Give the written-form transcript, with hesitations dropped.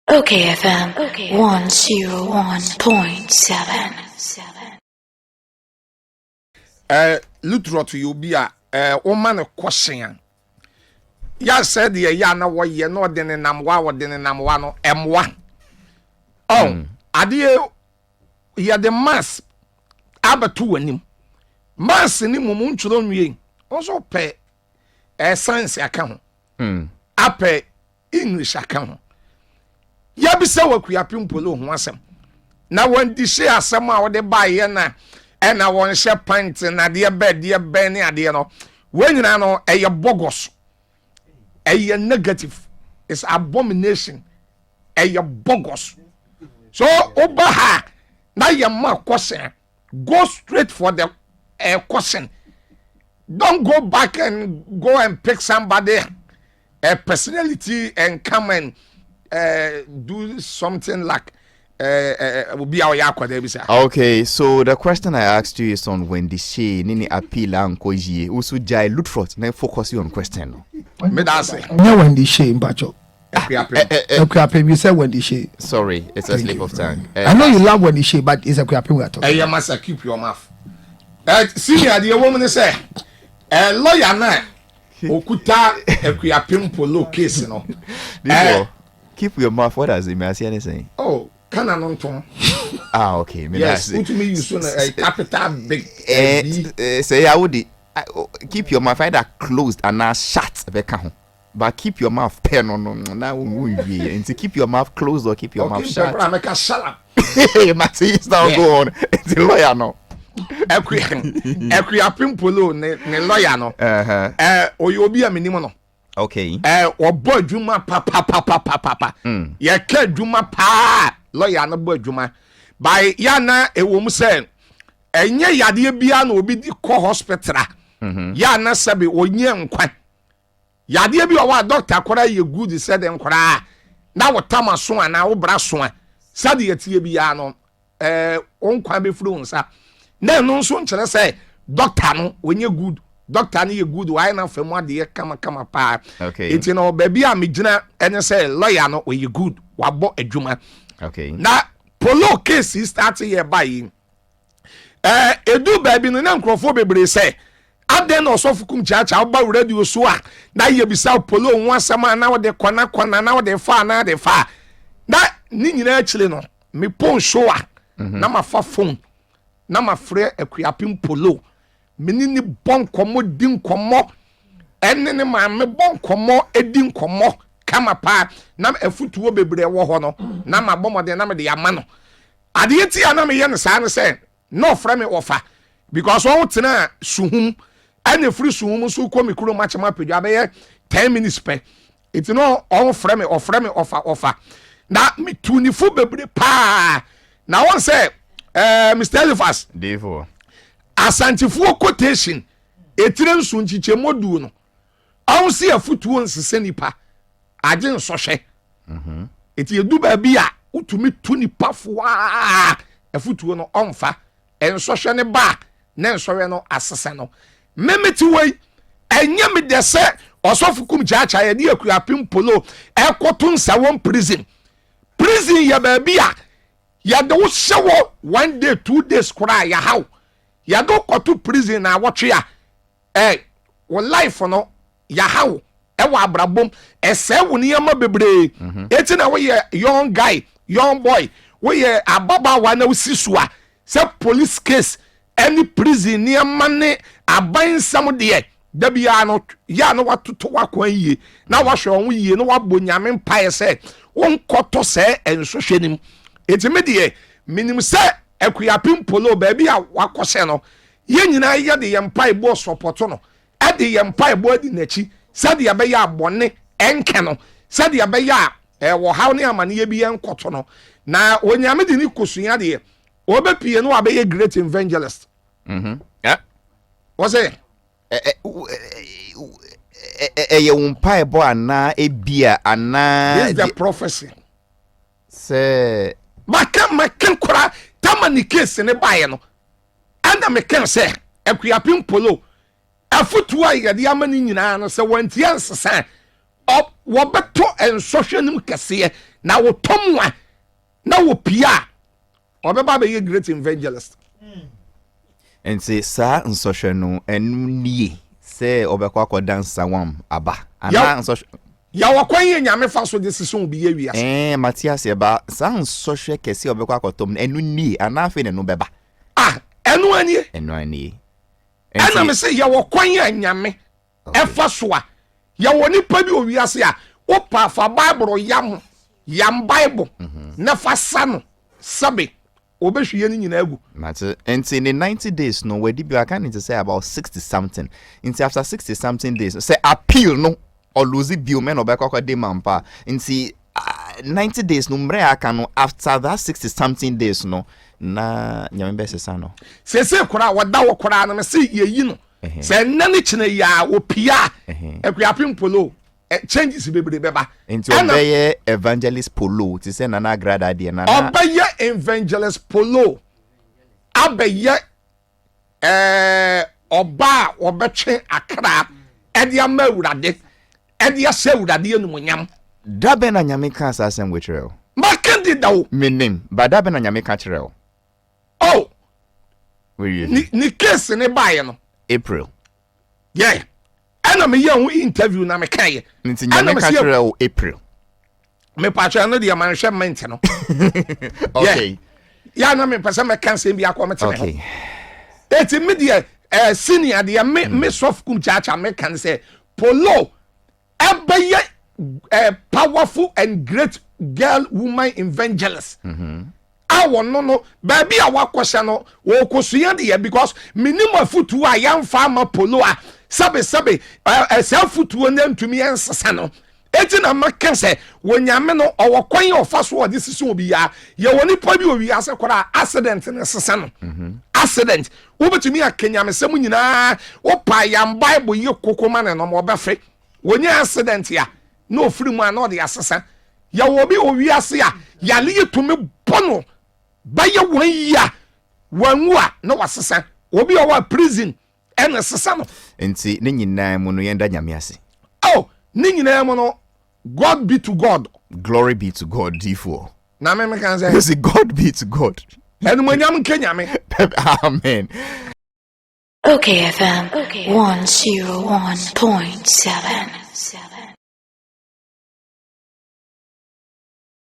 Okay FM 101.7. Lutterodt yɛ obi a woma no kɔhyen a yɛ sɛ deɛ ɛyɛ a na wɔyɛ na ɔde ne nam wa, ɔde ne nam wa no ɛmoa ɔn. Adeɛ yɛde maths abɛto w'anim, maths ne mu ntwerɛ nwie, wɔn nso pɛ science aka ho, apɛ English aka ho. Yɛbisa wɔ Akuapem Polo ho asɛm na wɔn di hyɛ asɛm a wɔde baayɛ na ɛna wɔn hyɛ pant na adeɛ bɛɛ deɛ bɛn ne adeɛ no, wɔn nyinaa no ɛyɛ bogus, ɛyɛ negative, it's abomination, ɛyɛ bogus. So ɔba ha na yɛ ma question, go straight for the question. Don't go back and go and pick somebody a personality and come and do something like obi a ɔyɛ akwadaa bi sa. Okay, so the question I asked you is on Wendy Shay, Nini appeal anko yie. Also jai Lutterodt, na focus you on question no. Me da ase. Nyɛ Wendy Shay, mpacho. Akuapem. Akuapem, you said Wendy Shay. Sorry, it's a Thank slip you. of tongue. I know you love Wendy Shay, but it's Akuapem we are talking. Ɛyɛ masa, keep your mouth. Senior deɛ wɔm ne sɛ lawyer na okuta Akuapem Polo case no. Before, keep your mouth. What does it mean? I see anything. Oh, kana no ntom. Ah, okay. Me Yes, that's it. wotumi use no capital big B. Say I would keep your mouth either closed and now shut bɛka ho. But keep your mouth pen no na wo wie. Nti keep your mouth closed or keep your mouth shut. Mpɛ mɛka shut up. Mate, now go on. Nti lawyer no. Akuapem Polo ne lawyer no, ɔyɛ obi a menim no. Ɔbɔ adwuma papapapapapa. Yɛka adwuma paa, lawyer no bɔ adwuma by yana. Ɛwɔ mu sɛ ɛnyɛ yadeɛ biara na obi di kɔ hospital a yana sɛbi ɔnyɛ nkwa. Yadeɛ bi wɔ hɔ a doctor koraa yɛ good sɛ de nkoraa na wɔtam aso anaa wobra so a, sɛdeɛ tie biara no wo nkwa bɛfiri wo nsa, na ɛno nso nkyerɛ sɛ doctor no ɔnyɛ good. Doctor no yɛ good, wayɛ no afa mu adeɛ kamakama paa. Enti no baabi a megyina ɛne sɛ lawyer no ɔyɛ good, wabɔ adwuma. Na Polo case yi start yɛ ba yi, edu baabi no na nkurɔfoɔ bebree sɛ adɛn na Ɔsɔfo Kum Kyaakyaa woba radio so a na yɛbisa Polo ho asɛm a na wode kɔna kɔna na wode fa na wode fa. Na ne nyinaa akyire no, mepon show a na mafa phone na mafrɛ Akuapem Polo, mene ne bɔ nkɔmmɔ, di nkɔmmɔ, ɛne ne maame bɔ nkɔmmɔ, edi nkɔmmɔ kama paa, na afutuo bebree wɔ hɔ no na ma bɔ mmɔden na mede ama no. Adeɛ ti a na meyɛ no saa no sɛ na ɔfrɛ me wɔfa because wɔn tena Suhum, ɛna efiri Suhum nso kɔ mi kurom akyɛm apagya abɛyɛ 10 minutes pɛ. Eti no ɔn frɛ me, ɔfrɛ me ɔfa ɔfa, na metu ne fo bebree paa. Na wɔn sɛ Mr Eliphas. Therefore. Asantefoɔ quotation etire nso nkyikyɛmu du no, ɔn si afutuo nsesa nipa agye nsɔhwɛ. Eti edu baabi a wotumi tu nipa foaa, afutuo no ɔnfa nsɔhwɛ ne ba ne nsɔhwɛ no asesa no. Mmemme ti wɔ yi, ɛnyɛ mi dɛ sɛ Ɔsɔfo Kum Kyaakyaa yɛde Akuapem Polo ɛkɔto Nsawam prison. Prison yɛ baabi a yɛde wo hyɛ wɔ one day, 2 days koraa yɛhaw. Yɛde wo kɔto prison na awɔtwe a wɔ life no yɛhaw ɛwɔ abrabom, ɛsɛe wo nneɛma bebree. Eti na woyɛ young guy, young boy, woyɛ ababaawa na wosi so a sɛ police case ɛne prison nneɛma ne aban nsɛm deɛ, dabi ya no ya no watoto wakwan yie na wahwɛ wɔn yie na wabɔ Nyame mpaeɛ sɛ wɔnkɔtɔ sɛ nsɔhwɛ nim. Eti mi deɛ minim sɛ Akuapem Polo baabi a wakɔhyɛ no, yɛn nyinaa yɛde yɛn mpaebɔ support no, ɛde yɛn mpaebɔ adi n'akyi sɛdeɛ ɛbɛyɛ abɔne ɛnkɛ no, sɛdeɛ ɛbɛyɛ a ɛwɔ haw ne amaneɛ bi yɛn nkɔtɔ no. Na Onyame de ne kosua deɛ wɔbɛpie no wabɛyɛ great evangelist. Wɔsɛ Ɛyɛ wo mpaebɔ anaa ebia anaa This is the prophecy. Sɛ maka maka kora tama ne case ne baeɛ no, ɛna meka sɛ Akuapem Polo afotuo a yɛde ama no nyinaa no sɛ wantia nsesa. Wɔbɛtɔ nsɔhwɛ no mu kɛseɛ na wɔtɔ mu a na wɔpie a ɔbɛba abɛyɛ great evangelist. Nti saa nsɔhwɛ no ɛno nie sɛ ɔbɛkɔ akɔda nsawam aba anaa nsɔhwɛ. Yɛwɔ kwan yɛ Nyame fa so de sesa obi yɛ wiase. Ɛɛ mate aseɛ ba saa nsɔhwɛ kɛseɛ a ɔbɛkɔ akɔtɔ mu no ɛno nie anaa afei na ɛno bɛba. Ah ɛno anie. Ɛno anie. Ɛna me se yɛwɔ kwan a Nyame ɛfa so a yɛwɔ nipa bi wɔ wiase a wopa fa Bible yam yam Bible mhm. na fa sa no sɛbe wɔbɛhwie ne nyinaa agu. Mate. Nti ne 90 days no wadi bi aka ne te sɛ about 60 something. Nti after 60 something days sɛ appeal no ɔlose bio mɛ na ɔbɛkɔ akɔde ma mpa. Nti 90 days no mmerɛ aka no after that 60 something days no na Nyame bɛsesa no. Sese koraa wɔda hɔ koraa no mese yɛyi no sɛ nnɛ ne kyena yi a wɔpia a Akuapem Polo changes bebree bɛba. Nti ɔbɛyɛ evangelist Polo te sɛ Nana Agrada deɛ Nana. Ɔbɛyɛ evangelist Polo abɛyɛ ɛɛ ɔba a wɔbɛtwe akra ɛde ama Awurade ɛde ahyɛ Awurade animuonyam. Da bɛn na Nyame kaa saa asɛm wei kyerɛɛ wo? Maka deda o. Menim, but da bɛn na Nyame ka kyerɛɛ wo? Oh! Ne ne case ne baeɛ no. April. Yeah. Ɛna meyɛ ho interview na mekaeɛ. Nti Nyame ka kyerɛ wo April. Mepatwa ɛno deɛ manhwɛ ment no. Okay. Yeah, na mepɛ sɛ mɛka nsɛm bi akɔ mete me ho. Eti me deɛ eh, senior deɛ me mm. me sɔfo kum kyaakyaa meka ne sɛ polo ɛbɛyɛ eh, powerful and great girl woman evangelist. Mm -hmm. A wɔno no baabi a wakɔhyɛ no wɔkɔsua deɛ because menim afotuo a yɛmfa ama polo a sɛbesɛbe saa afotuo no ntumi nsesa no. Eti na maka sɛ wɔ Nyame no ɔwɔ kwan a ɔfa so ɔde sesa obiara. Yɛwɔ nipa bi wɔ wiase koraa accident na ɛsesa no. Mhm. Accident. Wobɛtumi aka nyamesɛm nyinaa wopa yam Bible yi koko ma ne nom ɔbɛfe. Wɔnya accident a na ofiri mu a na ɔde asesa. Yɛwɔ obi wɔ wiase a yale yi tumi bɔ no bɛyɛ wɔn yi a wɔnwu a na wasesa. Obi a ɔwɔ prison ɛna sesa no. Nti ne nyinaa mu no yɛnda Nyame ase. Oh, ne nyinaa mu no God be to God. Glory be to God difoɔ. Na me meka sɛ. Mesi God be to God. Animuonyam nka Nyame. Amen. Okay FM 101.7.